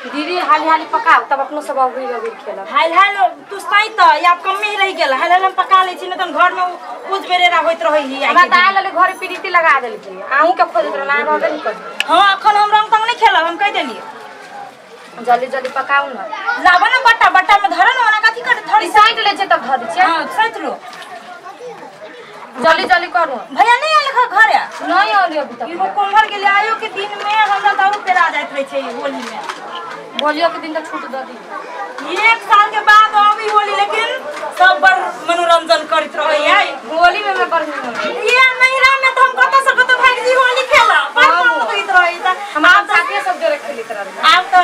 दीदी हाली हाली पकाओ तब अपनो सब अबीर अबीर खेलब। हाल हाल तू सही त या कमे ही रहि गेल। हाल हाल हम पका लै छी न तन घर में कुछ बेरेरा होइत रहै ही। हमरा त आयल घर प्रीति लगा देलकी अहूं के खोजत रहल रहबे न कर। हां अखन हम रंग तंग नहीं खेलब हम कहि देलिए। जल्दी जल्दी पकाऊ न लाबो न बट्टा बट्टा में धर न ओना कथि कर थोड़ी साइट ले छै तब धर दै छियै। हां साइट लो जल्दी जल्दी करू। भैया नहीं आयल घर नहीं आयल अभी तक। इहो कोम्हर गेले आयो के दिन में हमरा दारू पेरा जाइत रहे छै होली में। होलियो के दिन त छूट द दी। एक साल के बाद अभी होली लेकिन सब बड़ मनोरंजन करत रहे है होली में। मैं बड़ ये नैहरा में त हम कत से कत भाग जी होली खेला बड़ मन होइत रहे त हम साथे सब जोरे खेलित रहे। आब त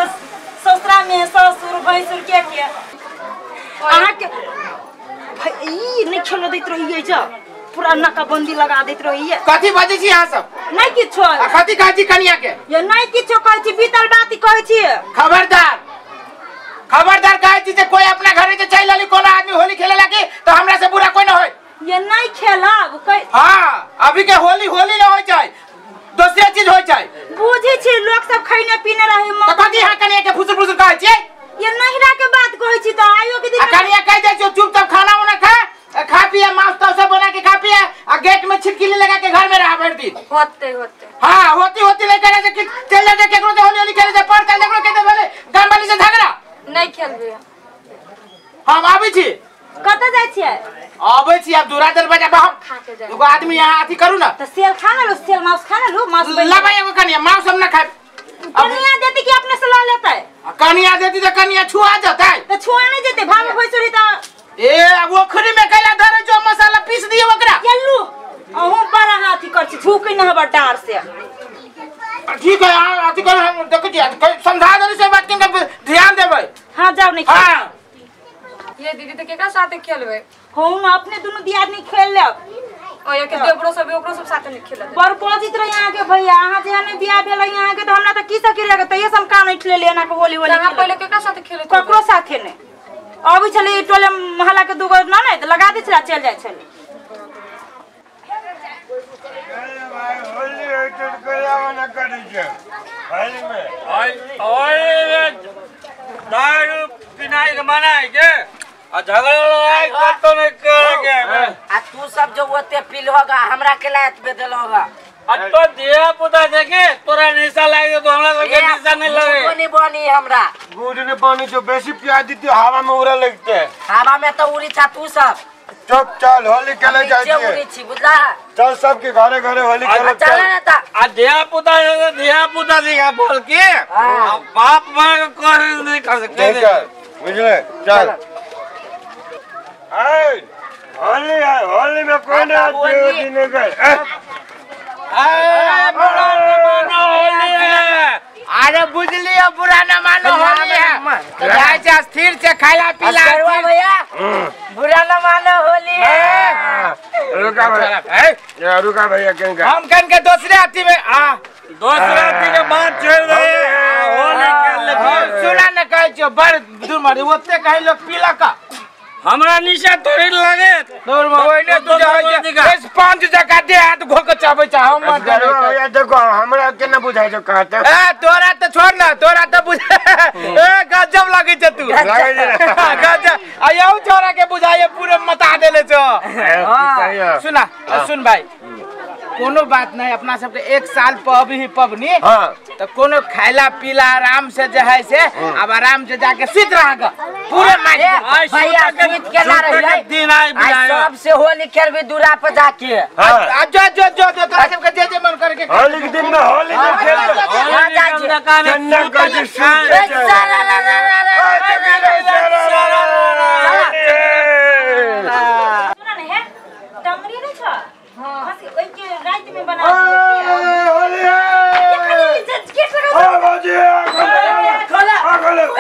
ससुरा में ससुर भैंसुर के के अहाँ के ई नहीं खेल दैत रहियै जा पूरा नाकाबंदी लगा दैत रहियै। कथि बजै छी अहाँ सब? नहीं किछो। आ कथि कहै छी कनिया के? ये नहीं किछो कहै छी बीतल बात कहै छी। खबरदार खबरदार कहै छी जे कोई अपना घरे से चलि आली कोनो आदमी होली खेले लागी तो हमरा से बुरा कोई न होय। ये नहीं खेलब। हां अभी के होली होली न होय छै दोसरे चीज होय छै। बुझै छी लोग सब खैने पीने रहे त कथि अहाँ कनिया के फुसुर फुसुर कहै छी? ये नहिरा के बात कहै छी त आयो के दिन आ कनिया कहि दै छी चुपचाप खाना उना खा खा पिया मांस तांस सब बना के खा पिया आ गेट में छिटकिली लगा के घर में रहा भर दिन। होते होते हां होती होती लेके रहे कि चल जाते केकरो से होली होली खेले से पर चल केकरो के भले गाम वाली से झगड़ा नहीं खेलबे हम। आबै छी कत जाय छियै? आबै छी अब दूरा दरवाजा पर हम खा के जाय। एगो आदमी यहां अथी करू ना त सेल खा ना लो सेल मांस खा ना लो मांस लबा एगो कनिया मांस हम ना खाए। कनिया देती कि अपने से ल लेतै? कनिया देती त कनिया छुआ जतै। त छुआ नहीं जेतै भाव होय सोरी त ए अब ओखरी में कैला धरे जो मसाला पीस दिए ओकरा चलू अहूं बड़ा हाथी कर छी झुकै न हबर डार से। ठीक है हां अथी कर हम देखै छी समझा देली से बात के ध्यान देबै। हां जाओ नहीं। हां ये दीदी त केकरा साथे खेलबै? हम अपने दुनु दियादनी खेल लेब। ओ ये के देवरो सब ओकरो सब साथे नहीं खेलत। बड़ बजित रहे यहां के भैया अहां जे ने बियाह भेल यहां के त हमरा त की सकी रहे तैयो हम कान उठ लेले एना के होली होली। अहां पहिले केकरा साथे खेलत? ककरो साथे नहीं। अबै छलै टोले महला के दूगो न नै त लगा दै छलै चल जाइ छलै। होली होइत कलावा न करै छै होली में होली में दारू पिनाई के मना है के आ झगड़ा लड़ाई करतो नहीं करे के। आ तू सब जो ओते पील होगा हमरा के लायत बेदल होगा। आ तो दिया पुता देखे तोरा निशा लागे तो हमरा सब के निशा नहीं लगे। गुड़ नहीं बनी हमरा गुड़ नहीं पानी जो बेसी पिया दी हवा में उड़ा लगते है। हवा में तो उड़ी था तू सब। चुप चल होली खेले जाए उड़ी छी बुझला। चल सबके घरे घरे होली खेले चल ना ता। आ दिया पुता दिखा बोल के बाप मां कर नहीं कर सकते बुझले। चल ए होली है होली में कोई ना दिन गए। ए बुरा न मानो होली है। अरे बुझलिए बुरा न मानो होली है जाय छै स्थिर से खाइला पीला भैया बुरा न मानो होली है। रुका भैया ए रुका भैया कहीं हम कन के दूसरे अथी में आ दूसरे अथी के बात छोड़ दे होली खेल ले। सुना न कहै छियो बड़ दूर मारी ओते कहै लोग पीला का हमरा निशा तोरी लगे ओइने तू जाय छै पांच जगह दे हाथ घोक चाबै छै हम मर जाबै। भैया देखो हमरा के न बुझाय छै कहते ए तोरा त छोड़ ना तोरा त बुझ ए गजब लगै छै तू लगै छै गजब आ यौ छोरा के बुझाय पूरे मता देले छौ। सुना सुन भाई कोनो बात नहीं अपना सबके एक साल पब ही पबनी तो कोनो खाइला पीला आराम से जे है से अब आराम से जाके सुत रहा पूरे भैया सुत के ना रहिए दिन आइ सब से होली खेलबी दूरा पर जाके। आ जो जो जो जो तोरा सबके जे जे मन करे के होली के दिन में होली के खेल चन्ना का जे सुत सुना ने है टंगरी नहीं छ। हां बस ओइ के रात में बना होली है। ओ भौजी खोलो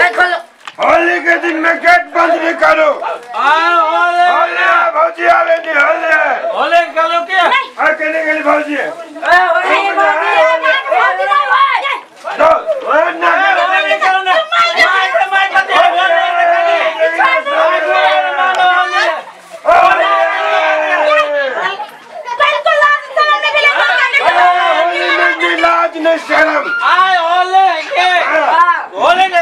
ए खोलो होली के दिन में गेट बंद नहीं करो। होली है भौजी आवे नहीं होली है होली खेलो के आ केने गेली भौजी ए होली भौजी तो ना होली खेलो ना my my होली में लाज नहीं शर्म आय होली के होली के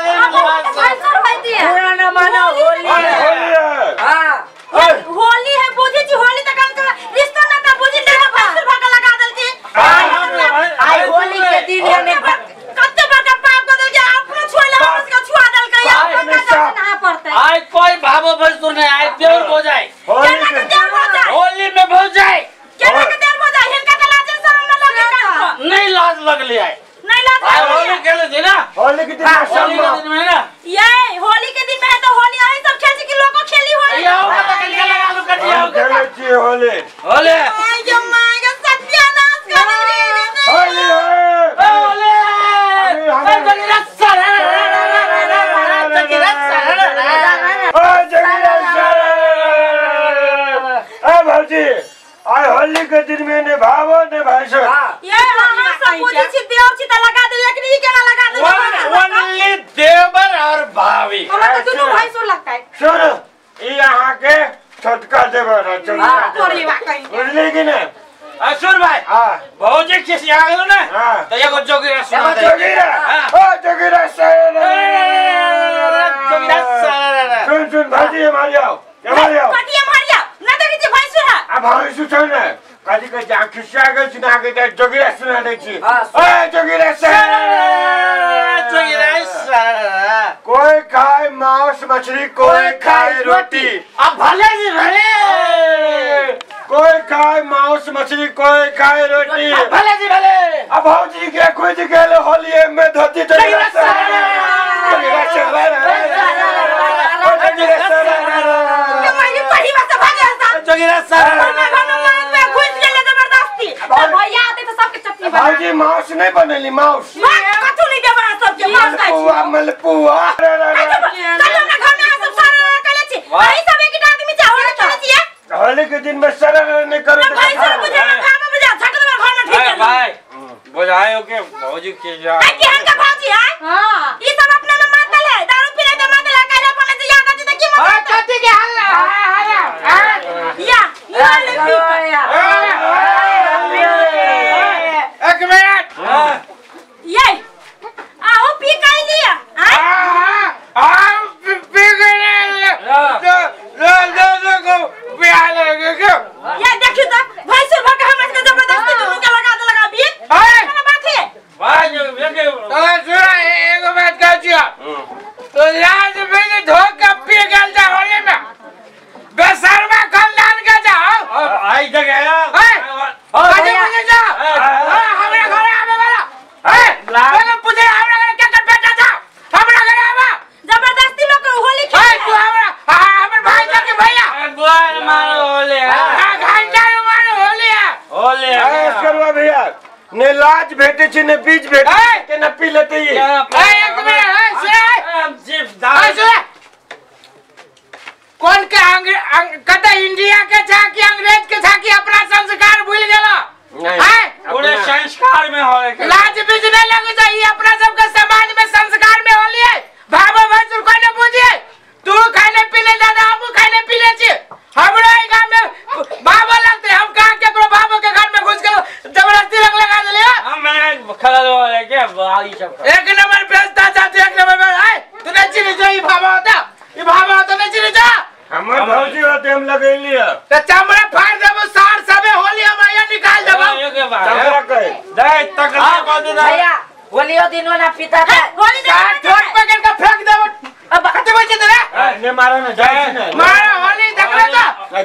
भैंसुर नहीं आए देवर हो जाए। केना के देवर हो जाए? होली में भौ जाए। केना के देवर हो जाए? हिनका त लाज शरम न लगे का? नहीं लाज लगले आए। नहीं लाज लगले। होली खेले थे ना? होली के दिन में होली के दिन में ना? ये होली के दिन में है तो होली आई सब खेल छी कि लोगो खेली होली। आओ त कनिका लगा लू कटिया हम खेले छी होली। होली। आय my के सत्यानाश कर रे। होली होली। आय होली के दिन में ने भावो ने भाईसो। ये हम सब पूछे छी देवर छी त लगा दे लेकिन ई केना लगा दे? ओनली देवर और भाभी। हमरा त दुनू भाईसो लगता है। सुन ई यहां के छोटका देवर है छोटका। तोरी बा कहीं। बुझली कि ने? असुर भाई हां भौजी खिसिया गेलो ने त एगो जोगीरा सुना दे। जोगीरा ओ जोगीरा जोगीरा सुन सुन भाजी हमारी आओ हमारी आओ। कथि हमारी आओ ना देखै छी भैंसुर है। आ भैंसुर छै ने कथि कहै छै खिसिया गेल छी ना के जोगीरा सुना दै छी। ओ जोगीरा जोगीरा कोई खाए मांस मछली कोई खाए रोटी। अब भले जी भले कोई खाए मांस मछली कोई खाए रोटी। अब भले जी भले। अब भौजी के खुज गेल होली में धोती जोगीरा भौजी मांस नहीं बनेली मांस कथू नहीं देबा सबके मांस खाइ छी। मलपुआ कथू ना घर में सब सारा कले छी। अही सब एक आदमी चावल खेले छी। होली के दिन में सारा नहीं करू तो भाई सर बुझा ना खामा बुझा छट देबा घर में ठीक है भाई बुझायो के भौजी के जा ए केहन का भौजी है। हां ई सब अपना में मातल है दारू पीले त मातल है काहे अपन से याद आती त की मातल। हां कथि के हल्ला हल्ला या या एक मिनट। हां ये आहो पी काई लिया। हां हां पी गए तो लो लो लो को पिया ले के ये देखियो त भैंसुर भक हमरा के जबरदस्ती दुनू के लगा दे लगा बी केना बात है भाई जो के तो सुना एगो बात कहै छियो तो लाज में धोखा पी गेल जा होली में बेशर्मा खानदान के जाओ आई जगह है आजे मुझे जा हमरा घर आवे वाला ए पहले पूछे हमरा घर के कर बेटा जा हमरा घर आवा जबरदस्ती लोग होली खेल तू हमरा हमर भाई जा के भैया गोर मारो होली हां घंटा मारो होली है होली ऐस करवा भैया ने लाज भेटे छी ने बीज भेटे के न पी लेते ये। ए एक मिनट ए सुन हम जीप दाल सुन कौन के कत इंडिया के छा कि अंग्रेज के छा कि अपना संस्कार भूल गेलो नहीं पूरे संस्कार में होए लाज बीज नहीं लगे चाहिए अपना सबके समाज में संस्कार में होली है। बाबा भैंसुर को ने बुझिए तू खाने पीने दादा हम खाने पीने छी हमरो ई गांव में बाबा लगते हम कहां केकरो बाबा के घर में घुस के जबरदस्ती रंग लगा देले। हम मैं खड़ा हो के भाई सब एक नंबर बेचता जाते एक नंबर में आए तू नहीं चिनी जो ई बाबा होता ई बाबा होता नहीं चिनी जा हमर भौजी होते हम लगेली है त चमड़ा फाड़ देबो सार सबे होली हम आया निकाल देबो। चमड़ा कहे दे तकला को दे भैया होलियो दिनो ना पीता था होली सार ठोक पकड़ के फेंक देबो। अब कते बजे दे ने मारा ना जाय छी ने मारा होली देखबे त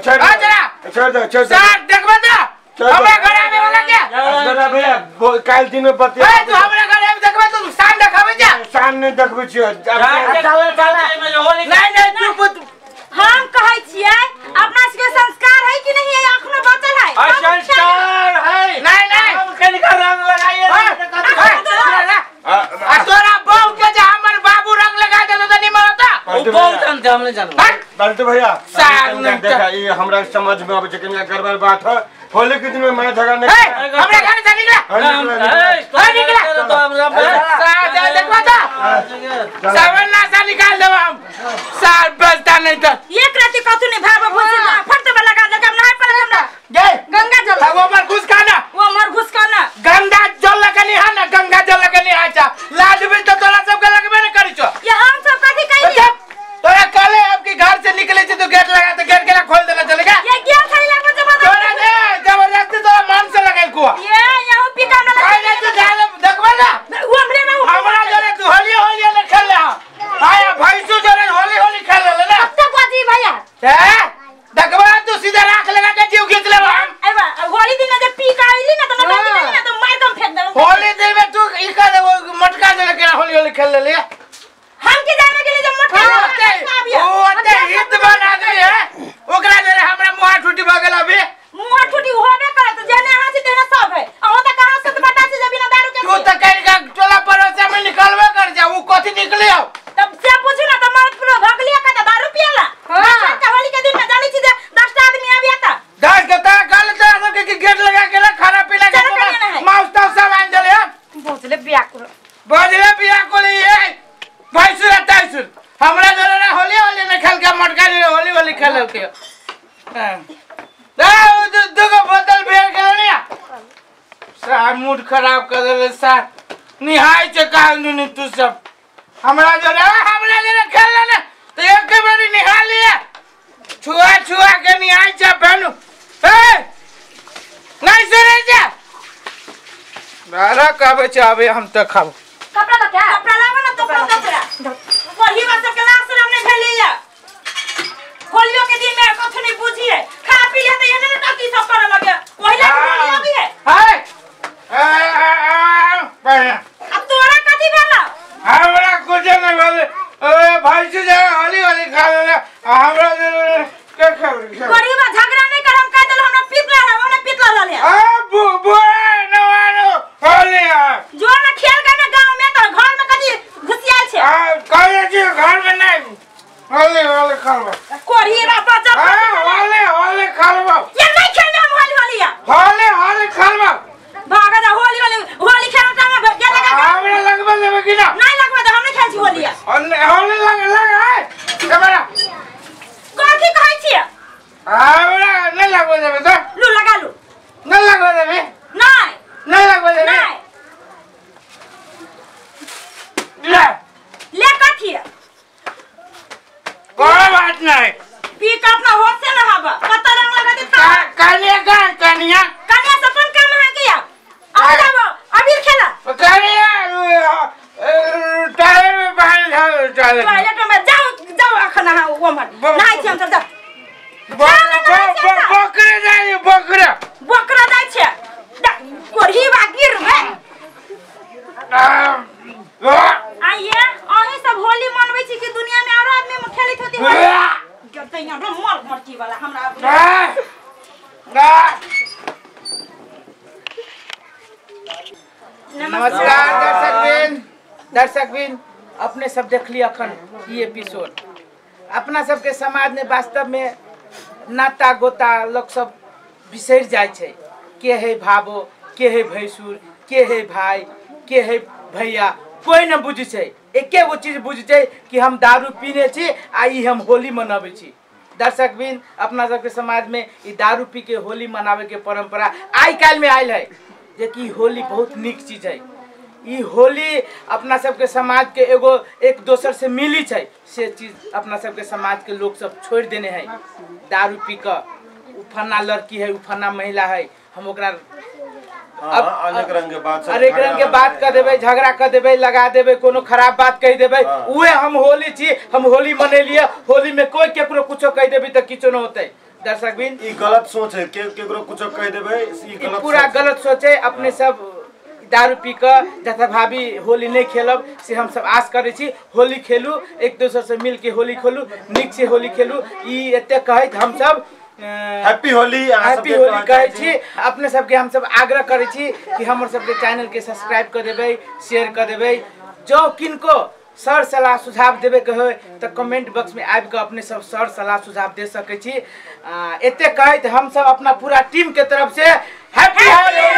छोड़ दे छोड़ दे छोड़ दे सार देखबे त हमरा घर आवे वाला के असगरा भैया काल दिन में बतिया ए तू हमरा घर आवे देखबे तू शान देखाबे जा शान नहीं देखबे छी चल चल नहीं नहीं तू हम कहै छियै अपना सबके संस्कार है कि नहीं है अखनो बचल है संस्कार है। नहीं नहीं हम कनिका रंग लगाइए आ तोरा बहू के जे हमर बाबू रंग लगा दे त नहीं मरता ओ बहुत जानते हम नहीं जानबो। बल्टू भैया देखा ई हमरा समझ में आबै छै कनिका गड़बड़ बात है। होली के दिन में मैं झगड़ा नहीं हमरा घर से निकला निकला तो हमरा देखबा त सावन नासा निकाल देब हम साल बचता नहीं त एक राति कथु नहीं भाबो भूसी फट में लगा दे हम नहीं पड़े हमरा गे गंगा जल वो मर घुस खाना वो मर घुस खाना गंगा जल लगनी है ना गंगा जल लगनी है। अच्छा लाज भी तो तोरा सबके लगबे न करी छो ये हम सब कथि कहिली तोरा कहले अब कि घर से निकले छी तो गेट लगा तो गेट केना खोल देना चलेगा ये गेल खाली लगबे जबरदस्ती तोरा दे जबरदस्ती तोरा मन से लगल कुआ ये यहो पिका में लगा तू जा देखबे ना वो हमरे ना हमरा जोरे तू होली होली ने खेल ले आया भैंसू जोरे होली होली खेल ले ना अब तक बाजी के जाने के लिए जब मोटा ओ ओते हित बना दे है ओकरा जरे हमरा मुहा ठुटी भ गेल अभी मुहा ठुटी होबे करत जेने अहाँ से तेना सब है अहो त कहां से बता छी जे बिना दारू के तू त कहि के टोला पड़ोसा में निकलबे कर जा उ कथि निकले आओ तब से पूछू ना त मर्द पूरा भग लिया का दारू पियला हां होली के दिन में जानी छी जे 10 टा आदमी आबि आता 10 के त कल त सब के गेट लगा के खाना पीना के माउस ताउस सब आन देले बोझले बियाकुल बोझले बियाकुल ये भैंसुर ताइसुर हमरा जरे ना होली होली ने खेल के मटका ले होली होली खेल के हां दा दुगो बोतल बियर के ने सार मूड खराब कर देले सार निहाय छै काल नु तू सब हमरा जरे खेल ने त एक बारी निहा लिया छुआ छुआ के निहाय छै बहनु ए नहीं सुनै छै बारा कहबै छै आबे हम त खाब कपड़ा ल क्या कपड़ा लाबो ना तो कपड़ा वही बात सब के लाश हमने भेलिया होलियो के दिन में कथु नहीं बुझिए खा पी ले त एने ने की सब करे लगे ओहिला होली अभी है हाय अब तोरा कथि भेला हमरा कुछ नहीं भेल ए भाई से जा होली होली खा ले हमरा के खेल गरीब झगड़ा नहीं कर हम कह देल हमरा पीतला है ओने पीतला ले आ बुआ नवानो होली जो ना खेल के ना गांव में तो घर में कथि घुसियाल छे आ कहले छी घर में नहीं होली होली खेलबो कोरी रा बच्चा होली होली खेलबो ये नहीं खेलना हम होली होली या होली होली खेलबो भागा जा होली होली होली खेलो त हम गेट लगा हमरा लगबे देबे कि ना नहीं लगबे दे हम नहीं खेल छी होली होली होली लग लग है कैमरा कथि कहै छी हमरा नहीं लगबे देबे त लू लगा लू नहीं लगबे देबे नहीं नहीं लगबे देबे नहीं ले ले कथि कोई बात नहीं पी के अपना होश से ना हवा कत रंग लगा दे था कनिया का कनिया कनिया सपन काम है गया अब जाओ अभी खेला कनिया टायर में बाहर जाओ टॉयलेट में जाओ जाओ अखन हां ओमर नहाय छी हम सब जाओ बकरे जाय बकरा बकरा जाय छै कोरही बा गिर में आइए अहीं सब होली मनबै छी कि दुनिया में आरो आदमी में खेलैत होती होली गते यहाँ रो मर मरकी वाला हमरा नमस्कार दर्शकबिन अपने सब देखली अखन ई एपिसोड। अपना सबके समाज में वास्तव में नाता गोता लोग सब बिसरि जाइ छै के है भाबो के है भैंसुर के है भाई के है भैया कोई न बुझै छै। एके गो चीज बुझै छै कि हम दारू पीने छी आ ई हम होली मनाबै छी। दर्शकबिन अपना सबके समाज में ई दारू पी के होली मनावे के परंपरा आइ काल्हि में आयल है जे कि होली बहुत नीक चीज है। ई होली अपना सबके समाज के एगो एक दोसर से मिली छै से चीज अपना सबके समाज के लोग सब छोड़ देने है। दारू पी कऽ उ फन्ना लड़की है उ फन्ना महिला है हम ओकरा अब अनेक रंग के बात अनेक रंग के बात कर देबै झगड़ा कर देबै लगा देबै कोनो खराब बात कहि देबै उहे हम होली छी हम होली मनेलिए होली में कोई केकरो कुछो कहि देबै तऽ किछो न होतै। दर्शकबिन ई गलत सोच है के केकरो कुछो कहि देबै ई गलत पूरा गलत सोच है। अपने सब दारू पी कऽ जथाभावी होली नहीं खेलब से हम सब आश करै छी। होली खेलू एक दोसर से मिल के होली खेलू नीक से होली खेलू ई एते कहैत हम सब हैप्पी होली हैप्पी होली कहै छी। अपने सबके हम सब आग्रह करै छी कि हमर सबके चैनल के सब्सक्राइब कर देबै शेयर कर देबै। जो किनको सर सलाह सुझाव देवे के हो तो कमेंट बॉक्स में आबि के अपने सब सर सलाह सुझाव दे सकै छी। एते कहैत हम सब अपना पूरा टीम के तरफ से हैप्पी होली।